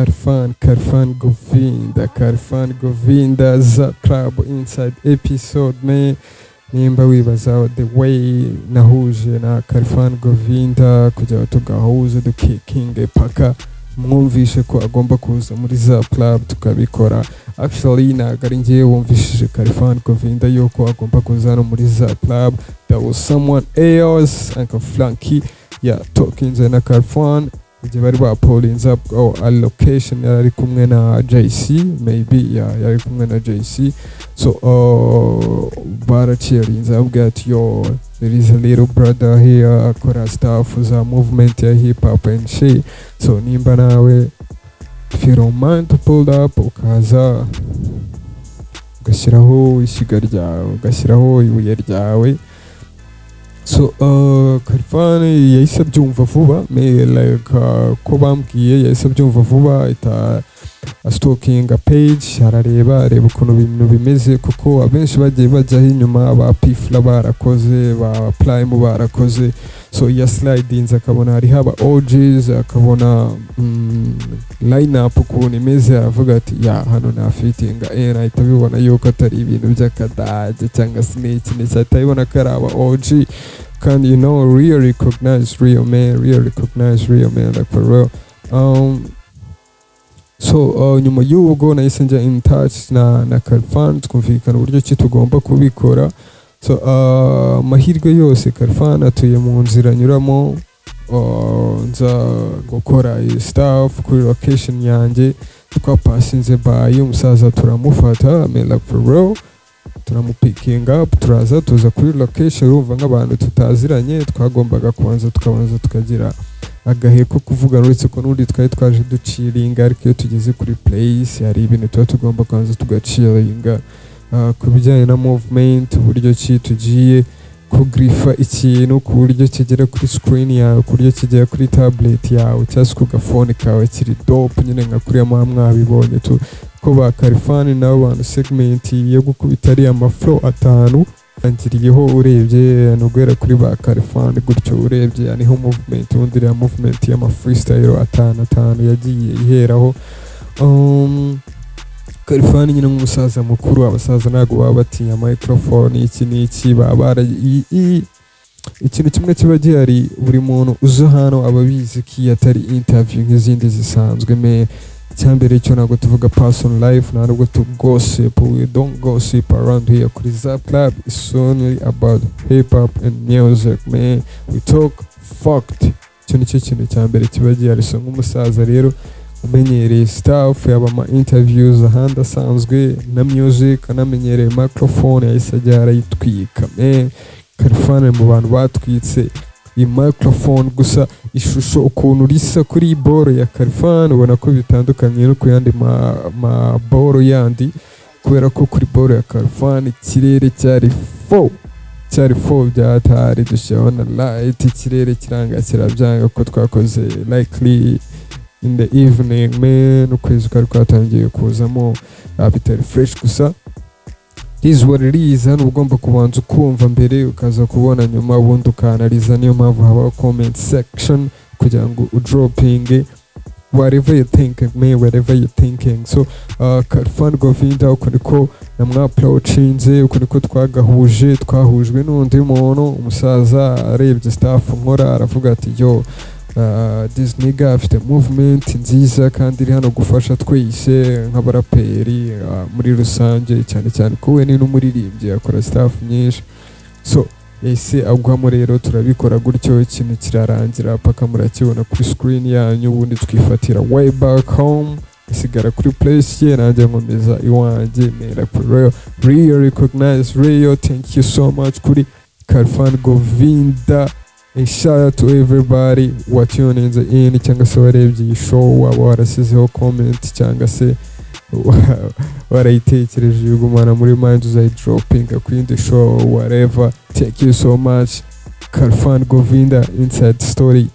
Khalfan, Khalfan Govinda, Khalfan Govinda, Zap Club Inside episode, man. Nimba wibaza the way nahuje na Khalfan Govinda kugira ngo tugahuze, dukikinge paka mwumvishe ko agomba kuza muri Zap Club tukabikora. Actually, ntabwo ari njyewe wumvishije Khalfan Govinda yuko agomba kuza hano muri Zap Club. That was someone else, Uncle Frankie. Yeah, talking na Khalfan igihe bari bapulinze up, oh, allocation yari ari kumwe na JC maybe. Yeah, yari kumwe na JC. So baraciyarinze, ababwira ati: "Yo, there is a little brother here akora stuff za movement ya hip hop and shit. So nimba nawe, if you don't mind to pull up, ukaza ugashyiraho ishyiga ryawe, ugashyiraho ibuye ryawe." So Khalfan yahise abyumva vuba me like ko bambwiye, yahise abyumva vuba, ahita astalkinga page, arareba, areba ukuntu ibintu bimeze, kuko abenshi bagiye bajyaho inyuma, ba P Fla barakoze, ba Prime barakoze. So yaslidinze akabona hariho aba OGs, akabona line up ukuntu imeze, aravuga ati: "Ya, hano nafitinga." Ahita abibona yuko atari ibintu by'akadage cyangwa se n'iki n'iki, ahita abibona ko ari aba OG. Kandi real recognize real man, real recognize real man, like for real. So nyuma y'ubwo nahise njya in touch na Khalfan, twumvikana uburyo ki tugomba kubikora. So amahirwe yose, Khalfan atuye mu nzira anyuramo nza gukora iyi stuff kuri location yanjye. Twapasinze by umusaza, turamufata, I mean, like for real, turamupikinga up, turaza, tuza kuri location. Urumva nk'abantu tutaziranye, twagombaga kubanza tukabanza tukagira agahe ko kuvugana, uretse ko n'ubundi twari twaje duchillinga, ariko iyo tugeze kuri place hari ibintu tuba tugomba kubanza tugachillinga ku bijyanye na movement, uburyo ki tugiye kugrifa ikintu ku buryo kigera kuri screen yawe, ku buryo kigera kuri tablet yawe cyangwa se ku gafone kawe kiri dope nyine, nka kuriya muba mwabibonye tu ko ba Khalfan nabo bantu segment yo gukubita ariya maflow atanu angiriyeho. Urebye ni uguhera kuri ba Khalfan gutyo, urebye niho movement ubundi iriya movement y'ama freestyle atanu atanu yagiye iheraho. Khalfan nyine nk'umusaza mukuru, abasaza ntabwo baba batinya microphone, iki n'iki, baba bara ikintu kimwe kiba gihari, buri muntu uza hano aba abizi ko iyi atari interview nk'izindi zisanzwe me. Icyambere cyo, ntabwo tuvuga personal life, nta nubwo tu gossip. We don't gossip around here kuri Zap Club. It's only about hip hop and music, man. We talk fact. Icyo nicyo kintu cya mbere kiba gihari. So nk'umusaza rero umenyereye stuff, yaba ama interviews ahandi asanzwe na music, anamenyereye microphone, yahise ajya arayitwika, man. Khalfan mu bantu batwitse iyi microphone. Gusa ishusho ukuntu risa kuri iyi boro ya Khalfan, ubona ko bitandukanye no ku yandi maboro yandi, kubera ko kuri boro ya Khalfan ikirere cyari fo, cyari fo byatari. Dushyiraho na light, ikirere kiranga kirabyanga, ko twakoze likely in the evening, man. Ukwezi kwari kwatangiye kuzamo, bitari fresh. Gusa this is what it is. Hano uba ugomba kubanza ukumva mbere, ukaza kubona nyuma, ubundi ukanaliza. Niyo mpamvu habaho comment section kugira ngo udropinge whatever you thinking, man, whatever you thinking. So Khalfan Govinda, uko niko namwapproachinze, uko niko twagahuje. Twahujwe n'undi muntu. Umusaza arebye stuff nkora, aravuga ati: "Yo, this nigga afite movement nziza kandi iri hano gufasha twese nk'abaraperi muri rusange, cyane cyane ko we ni n'umuririmbyi, akora stuff nyinshi." So yahise agwamo rero, turabikora gutyo, ikintu kirarangira paka murakibona kuri screen yanyu. Ubundi twifatira way back home, isigara kuri place ye, nanjye nkomeza iwanjye mera. For real, real recognize real. Thank you so much kuri Khalfan Govinda, and shout out to everybody watuninze in cyangwa se warebye iyi show, waba warasizeho comment cyangwa se warayitekereje uyigumana muri mind, uzayidropinga ku yindi show, whatever. Thank you so much. Khalfan Govinda Inside Story.